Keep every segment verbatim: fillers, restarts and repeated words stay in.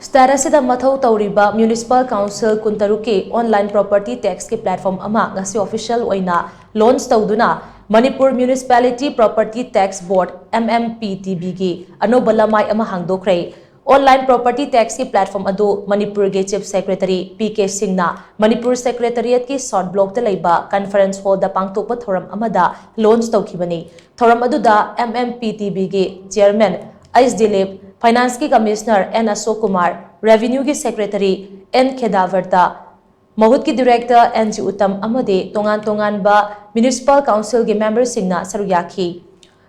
State ꯑꯁꯤꯗ ꯃꯊꯧ ꯇꯧꯔꯤꯕ Municipal Council ꯀꯨꯟꯇꯔꯨꯛꯀꯤ online property tax ꯀꯤ platform ꯑꯃ ꯉꯁꯤ official ꯑꯣꯏꯅ launch ꯇꯧꯗꯨꯅ Manipur Municipality Property Tax Board, M M P T B, ꯒꯤ ꯑꯅꯧꯕ ꯂꯃꯥꯏ ꯑꯃ ꯍꯥꯡꯗꯣꯛꯈ꯭ꯔꯦ꯫ Online property tax ꯀꯤ platform ꯑꯗꯨ ꯃꯅꯤꯄꯨꯔꯒꯤ Chief Secretary P K ꯁꯤꯡꯅ ꯃꯅꯤꯄꯨꯔ Secretariat ꯀꯤ South Block ꯇ ꯂꯩꯕ conference hall ꯗ ꯄꯥꯡꯊꯣꯛꯄ ꯊꯧꯔꯝ ꯑꯃꯗ launch ꯇꯧꯈꯤꯕꯅꯤ꯫ ꯊꯧꯔꯝ ꯑꯗꯨꯗ M M P T B ꯒꯤ Chairman H Dilip, Finance ꯀꯤ Commissioner N Ashok Kumar, Revenue ꯒꯤ Secretary N Khedavarta, ꯃꯍꯨꯠꯀꯤ Director N G Uttam ꯑꯃꯗꯤ ꯇꯣꯉꯥꯟ ꯇꯣꯉꯥꯟꯕ Municipal Council ꯒꯤ member ꯁꯤꯡꯅ ꯁꯔꯨꯛ ꯌꯥꯈꯤ꯫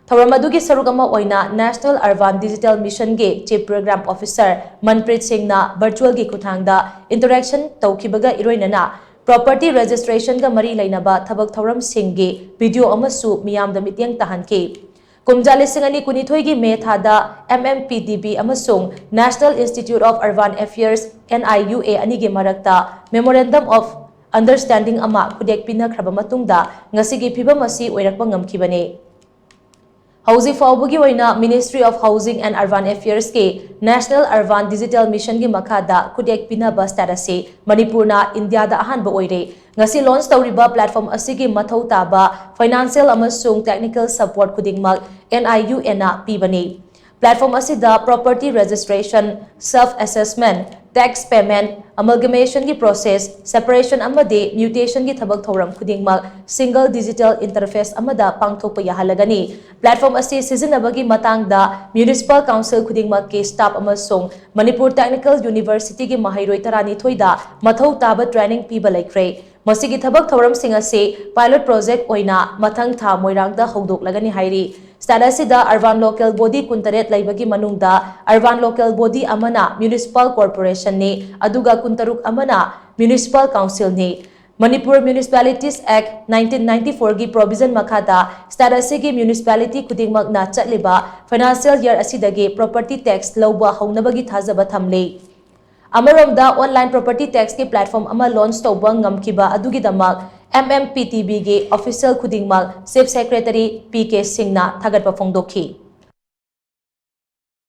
ꯊꯧꯔꯝ ꯑꯗꯨꯒꯤ ꯁꯔꯨꯛ ꯑꯃ ꯑꯣꯏꯅ National Urban Digital Mission ꯒꯤ Chief Program Officer ꯃꯟꯄ꯭ꯔꯤꯠ ꯁꯤꯡꯅ virtual ꯒꯤ ꯈꯨꯠꯊꯥꯡꯗ interaction ꯇꯧꯈꯤꯕꯒ ꯏꯔꯣꯏꯅꯅ property registration ꯒ ꯃꯔꯤ ꯂꯩꯅꯕ ꯊꯕꯛ ꯊꯧꯔꯝꯁꯤꯡꯒꯤ video ꯑꯃꯁꯨ ꯃꯤꯌꯥꯝꯗ ꯃꯤꯠꯌꯦꯡ ꯇꯥꯍꯟꯈꯤ꯫ ꯀꯨꯝꯖꯥ ꯂꯤꯁꯤꯡ ꯑꯅꯤ ꯀꯨꯟꯅꯤꯊꯣꯏꯒꯤ May ꯊꯥꯗ M M P T B ꯑꯃꯁꯨꯡ National Institute of Urban Affairs, N I U A, ꯑꯅꯤꯒꯤ ꯃꯔꯛꯇ Memorandum of Understanding ꯑꯃ ꯈꯨꯗꯦꯛ ꯄꯤꯅꯈ꯭ꯔꯕ ꯃꯇꯨꯡꯗ ꯉꯁꯤꯒꯤ ꯐꯤꯕꯝ ꯑꯁꯤ ꯑꯣꯏꯔꯛꯄ ꯉꯝꯈꯤꯕꯅꯤ꯫ ꯍꯧꯖꯤꯛ ꯐꯥꯎꯕꯒꯤ ꯑꯣꯏꯅ Ministry of Housing and Urban Affairs ꯀꯤ National Urban Digital Mission ꯒꯤ ꯃꯈꯥꯗ ꯈꯨꯗꯦꯛ ꯄꯤꯅꯕ state ꯑꯁꯤ ꯃꯅꯤꯄꯨꯔꯅ ꯏꯟꯗꯤꯌꯥꯗ ꯑꯍꯥꯟꯕ ꯑꯣꯏꯔꯦ꯫ ꯉꯁꯤ launch ꯇꯧꯔꯤꯕ platform ꯑꯁꯤꯒꯤ ꯃꯊꯧ ꯇꯥꯕ financial ꯑꯃꯁꯨꯡ technical support ꯈꯨꯗꯤꯡꯃꯛ N I U A ꯅ ꯄꯤꯕꯅꯤ꯫ Platform ꯑꯁꯤꯗ property registration, self assessment, tax payment, amalgamation ꯒꯤ process, separation ꯑꯃꯗꯤ mutation ꯒꯤ ꯊꯕꯛ ꯊꯧꯔꯝ ꯈꯨꯗꯤꯡꯃꯛ single digital interface ꯑꯃꯗ ꯄꯥꯡꯊꯣꯛꯄ ꯌꯥꯍꯜꯂꯒꯅꯤ꯫ Platform ꯑꯁꯤ ꯁꯤꯖꯤꯟꯅꯕꯒꯤ ꯃꯇꯥꯡꯗ Municipal Council ꯈꯨꯗꯤꯡꯃꯛꯀꯤ staff ꯑꯃꯁꯨꯡ ꯃꯅꯤꯄꯨꯔ Technical University ꯒꯤ ꯃꯍꯩꯔꯣꯏ ꯇꯔꯥꯅꯤꯊꯣꯏꯗ ꯃꯊꯧ ꯇꯥꯕ training ꯄꯤꯕ ꯂꯩꯈ꯭ꯔꯦ꯫ ꯃꯁꯤꯒꯤ ꯊꯕꯛ ꯊꯧꯔꯝꯁꯤꯡ ꯑꯁꯤ pilot project ꯑꯣꯏꯅ ꯃꯊꯪ ꯊꯥ ꯃꯣꯏꯔꯥꯡꯗ ꯍꯧꯗꯣꯛꯂꯒꯅꯤ ꯍꯥꯏꯔꯤ꯫ State ꯑꯁꯤꯗ urban local body ꯀꯨꯟꯇꯔꯦꯠ ꯂꯩꯕꯒꯤ ꯃꯅꯨꯡꯗ urban local body ꯑꯃꯅ municipal corporation ꯅꯤ, ꯑꯗꯨꯒ ꯀꯨꯟꯇꯔꯨꯛ ꯑꯃꯅ Municipal Council ꯅꯤ꯫ Manipur Municipalities Act nineteen ninety-four ꯒꯤ provision ꯃꯈꯥꯗ state ꯑꯁꯤꯒꯤ municipality ꯈꯨꯗꯤꯡꯃꯛꯅ ꯆꯠꯂꯤꯕ financial year ꯑꯁꯤꯗꯒꯤ property tax ꯂꯧꯕ ꯍꯧꯅꯕꯒꯤ ꯊꯥꯖꯕ ꯊꯝꯂꯤ꯫ ꯑꯃꯔꯣꯝꯗ, online property tax ꯀꯤ platform ꯑꯃ launch ꯇꯧꯕ ꯉꯝꯈꯤꯕ ꯑꯗꯨꯒꯤꯗꯃꯛ M M P T B ꯒꯤ official ꯈꯨꯗꯤꯡꯃꯛ Chief Secretary P K ꯁꯤꯡꯅ ꯊꯥꯒꯠꯄ ꯐꯣꯡꯗꯣꯛꯈꯤ꯫